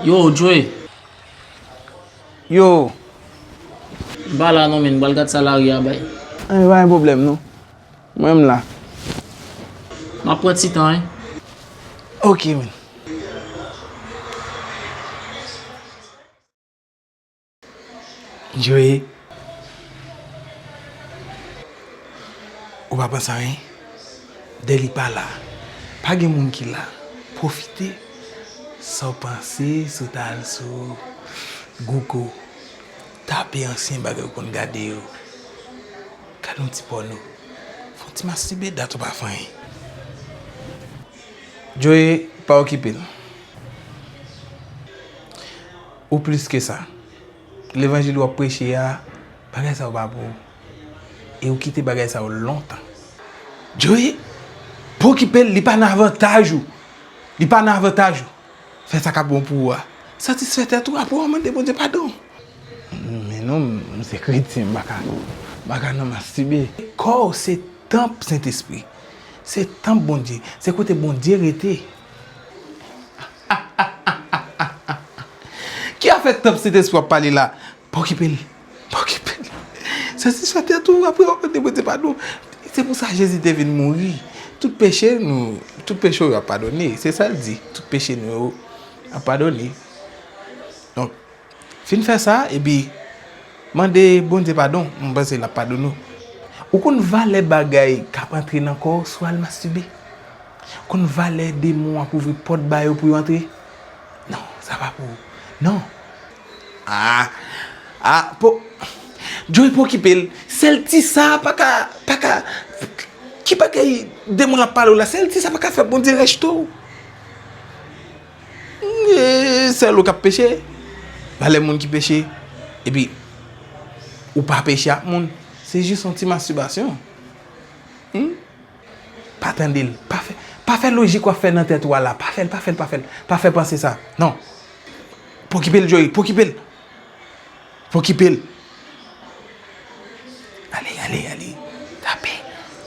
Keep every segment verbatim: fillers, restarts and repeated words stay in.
Yo, Joe. Yo. M pa la non, men m pral gad sa lari a bay. Anyen, pa gen pwoblèm non. Mwen m la. M ap pran ti tan, wi. Ok, men. Joe. Ou pa panse anyen? Dè li pa la. Pa gen moun ki la. Pwofite. Sa w panse si w ta al sou Google, tape ansyen bagay ou konn gade yo. Gade yon ti pòno. Fè yon ti mastibe, dat ou pa fè anyen. Joe, pa okipe l. Ou plis ke sa. Levanjil w ap preche a, bagay sa yo pa pou ou. E ou kite bagay sa yo lontan. Joe, pa okipe l, li pa nan avantaj ou. Li pa nan avantaj ou. Fè sa k ap bon pou ou a. Satisfè tèt ou, apre w a mande Bondye padon. Men non, m se kretyen, m pa ka, m pa ka nan mastibe. Kò w se tanp Sentespri. Se tanp Bondye. Se kote Bondye rete. Ki afè tanp Sentespri w ap pale la? Pa okipe l. Pa okipe l. Satisfè tèt ou, apre w ap mande Bondye padon. Se pou sa Jezi te vin mouri. Tout peche nou, tout peche w yo ap padone. Se sa l di. Tout peche nou yo ap padone. Donk, fin fè sa, epi mande Bondye padon, m panse l ap padone w. Ou konn valè bagay k ap antre nan kò w si w al mastibe? Ou konn valè demon ap ouvri pòt ba yo pou yo antre? Non, sa pa pou ou. Non. Ah, ah, po, Joe, pa okipe l. Sèl ti sa pa ka, pa ka, ki bagay demon ap pale w la, sèl ti sa pa ka fè Bondye rejte w. E sèl ou k ap peche. Valè moun ki peche. Epi, ou pa peche ak moun. Se jis yon ti mastibasyon. Hmm? Pa tande l. Pa fè, pa fè lojik w ap fè nan tèt ou a la. Pa fè l, pa fè l, pa fè l. Pa fè panse sa. Non. Pa okipe l, Joe. Pa okipe l. Pa okipe l. Ale, ale, ale. Tape.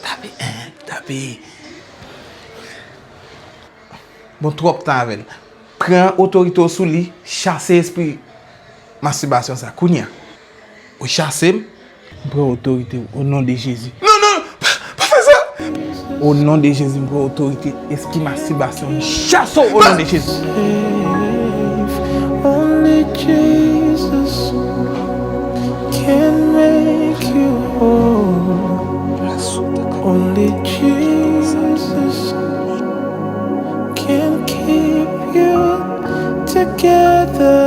Tape. Hein, tape. Bon, twòp tan avè l. Pran otorite w sou li, chase espri mastibasyon sa. Kounye a. Ou chase m. M pran otorite w, o non de Jezi. Non, non, pa, pa fè sa. O non de Jezi, m pran otorite espri mastibasyon, m chase w o non de Jezi. Only Jesus can make you whole. Only Jesus can keep you together.